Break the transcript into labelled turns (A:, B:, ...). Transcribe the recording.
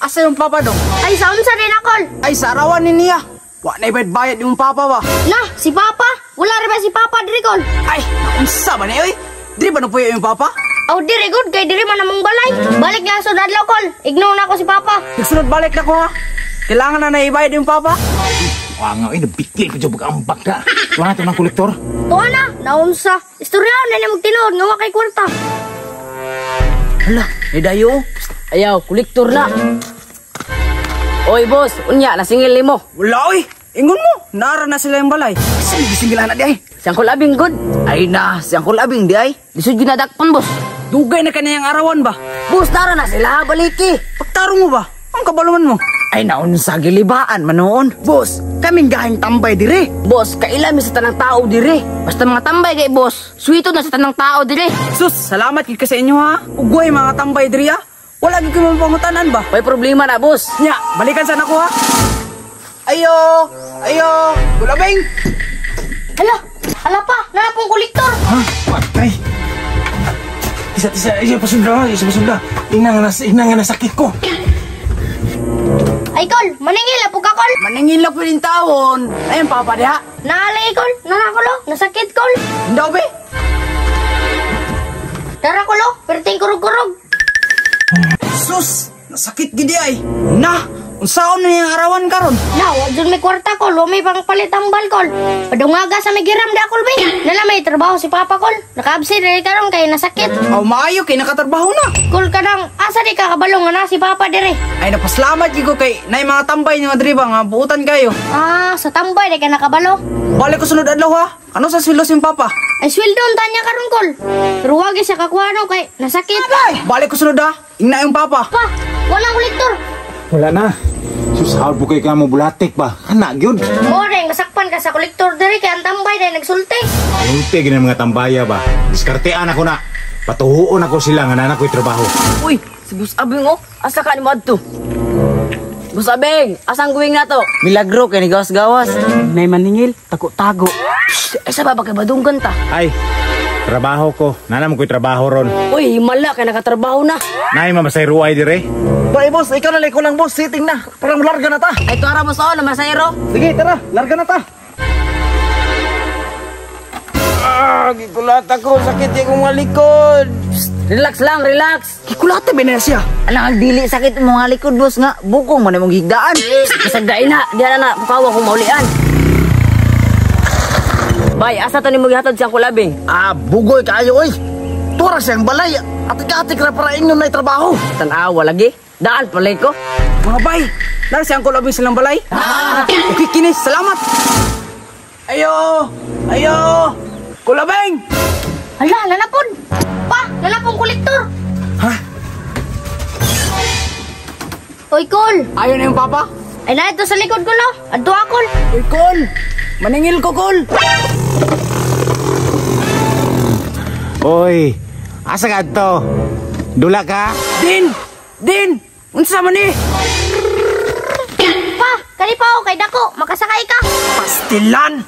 A: Asa yung papa dong?
B: Ay, sa unsa din akol?
A: Ay, sa arawan ni niya. Wa na bayad yung papa ba?
B: Na, si Papa? Wala rin ba si Papa diri, kol?
A: Ay, naunsa ba ni oy? Diri ba napuyo yung papa?
B: Aw, diri good kay diri man among balay. Balik na sa adlaw, kol. Ignore na ako si Papa.
A: Nagsunod balik na ko ha. Kailangan na naibayad yung papa.
C: Wa nga, ay, nabikli ko dyan pag-ambak ka. Wala na ito ng kolektor.
B: Tuwa na, naunsa. Istoryahan na niya magtinuod nga wa kay kwarta.
A: Hala, ni dayo.
D: Ayaw, kolektor na. Oy, boss, unya, nasingil nimo.
A: Wala oy. Ingon mo, nara na sila yung balay.
E: Sa gisingil na di ay.
D: Si Uncle Abing good.
E: Ay na, si Uncle Abing di ay.
D: Lisod ginadakpan, boss.
A: Dugay na kaniyang arawan ba?
D: Boss, nara na sila, baliki.
A: Pagtarong mo ba? Ang kabaluman mo.
E: Ay naon sa gilibaan manoon. Boss, kaming gahing tambay dire.
D: Boss, kaila mi sa tanang tao dire. Basta mga tambay kay boss. Sweeto na sa tanang tao dire.
A: Sus, salamat gid ka sa inyo ha. Ugway mga tambay diri ha. Wala gid ko mapangutanan ba?
D: May problema na, boss.
A: Nya, balikan sana ko ha. Ayo, ayo, Kulabing.
B: Hala, hala pa, nana pong kolektor.
C: Ha? Patay. Isa, isa, isa, pasunda, isa, pasunda. Ina nga nasakit ko.
B: Ay, kol, maningil po ka, kol.
A: Maningil na pwedeng tawon. Ayun, papa diha.
B: Naalay, kol. Nana, kol, oh. Nasakit, kol.
A: Hindi, be.
B: Tara, kol, oh. Perting kurog-kurog.
A: Sus, nasakit gidi ay. Na, unsaon na niyang arawan karon?
B: Na, wa dyan may kwarta, kol. Wa may pangpalit ang bal, kol. Padungaga sa may giram da, kol, be. Nala may trabaho si Papa, kol. Naka-absent na karon kay nasakit.
A: Aw maayo kay nakatrabaho na.
B: Kol ka nang, asa di ka kabalo nga na si Papa dire.
A: Ay napasalamat gid ko kay nay mga tambay nga diri ba nga buutan kayo.
B: Ah, sa tambay di ka nakabalo.
A: Balik ko sunod adlaw ha. Ano sa sweldo si papa?
B: Ay, sweldo ang tanya karon, kol. Pero wag siya kakuha kay nasakit.
A: Balik ko sunod ha. Ingna yung papa.
B: Pa, walang kolektor.
C: Wala na. Sus, hawd po kay ka mo bulatik ba? Kana, gyud.
B: Mo rin, masakpan ka sa kolektor diri kay ang tambay dahil nagsulti.
C: Unti gina mga tambaya ba? Diskartean ako na. Patuhuon ako sila nga nanak ko'y trabaho.
D: Uy, si Boss Abing oh. Asa ka ni mo adto? Boss Abing, asang going na to?
E: Milagro kay ni gawas-gawas. Nay maningil, tago-tago.
D: Psst, ay sa baba kay badunggan ta.
C: Ay, trabaho ko. Nana mo ko'y trabaho ron.
D: Uy, himala kay nakatrabaho na.
C: Nay, mamasay ruay dire.
E: Bay boss, ikaw na lang ko lang boss, sitting na. Parang larga na ta.
D: Ay, tuara boss oh, namasayro.
E: Sige, tara, larga na ta.
A: Ah, gikulat ako sakit akong malikod.
D: Relax lang, relax.
A: Gikulata ba na siya?
E: Alang dili sakit mo nga likod boss nga bukong man imong higdaan.
D: Kasagdain na, diha na na, pukawa kung maulian. Bay, asa to ni mo gihatod si Uncle Abing?
E: Ah, bugoy kaayo oy. Tura siyang balay. Atik-atik ra para ingon na trabaho.
D: Tanawa lagi. Daan palay ko.
A: Mga bay, nara si Uncle Abing silang balay. Okay, kinis, salamat. Ayo, ayo, Kulabing!
B: Hala, nanapon. Pa, nanapong kolektor.
C: Ha?
B: Oy, kol.
A: Ayo na yung papa.
B: Ay, na ito sa likod ko, no? Adto akol.
A: Uy, Kol! Maningil ko, Kol!
C: Oy, asa ka to? Dula ka?
A: Din! Din! Unsa man ni?
B: Pa, kani pa ako kay dako. Makasakay ka.
A: Pastilan!